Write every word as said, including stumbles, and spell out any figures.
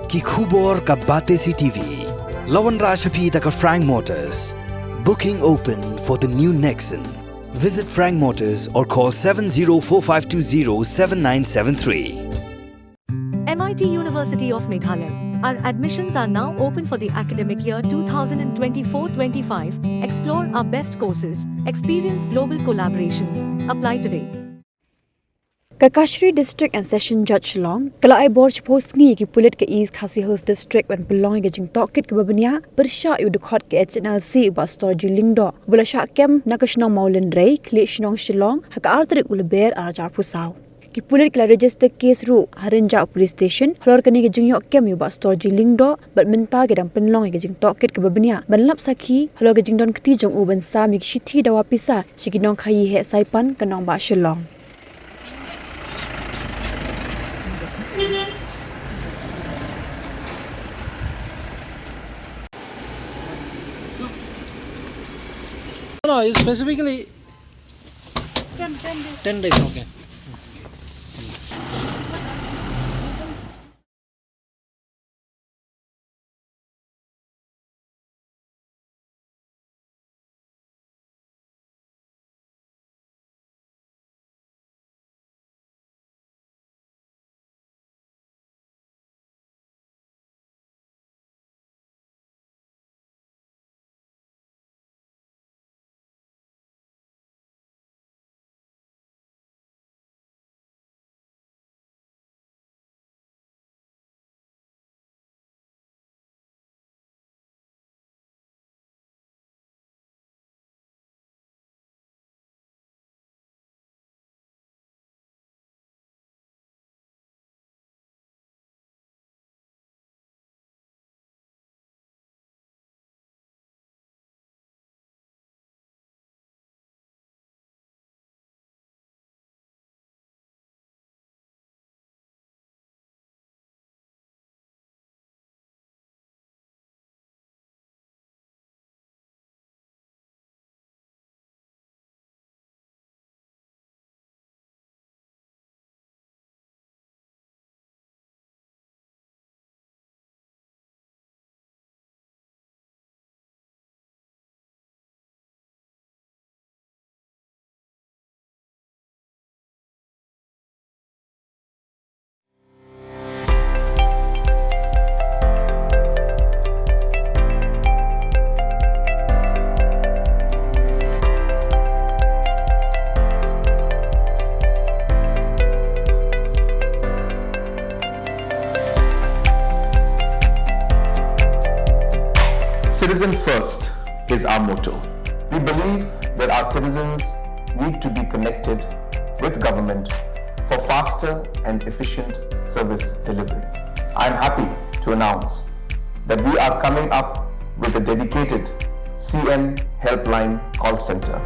Ki khubor ka Batesi T V. La wanrah sha phi da ka Frank Motors. Booking open for the new Nexon. Visit Frank Motors or call seven zero four five two zero seven nine seven three. M I T University of Meghalaya. Our admissions are now open for the academic year twenty twenty-four twenty-five. Explore our best courses, experience global collaborations. Apply today. Ka Kashari District and Session Judge Shillong ka la ai bor shiphew sngi ïa ki pulit ka East Khasi Hills District ban pynlong ïa ka jingtohkit kaba bniah pyrshah ïa u dkhot ka H N L C u Bah Storjee Lyngdoh uba la shah kem na ka shnong Mawlynrei, khlieh shnong Shillong ha ka ar tarik u Lber ar hajar arphew saw. Ki pulit ki la register case ruh ha Rynjah Police Station halor kane ka jingïoh kem ïa u Bah Storjee Lyngdoh bad mynta ki dang pynlong ïa ka jingtohkit kaba bniah ban lap sakhi halor ka jingdon kti jong u ban sam ïa ki shithi dawa pisa sha ki nongkhaïi heh saipan ka nongbah Shillong. No, it's specifically ten, ten days. Ten days, okay. Citizen first is our motto. We believe that our citizens need to be connected with government for faster and efficient service delivery. I am happy to announce that we are coming up with a dedicated C M Helpline call center.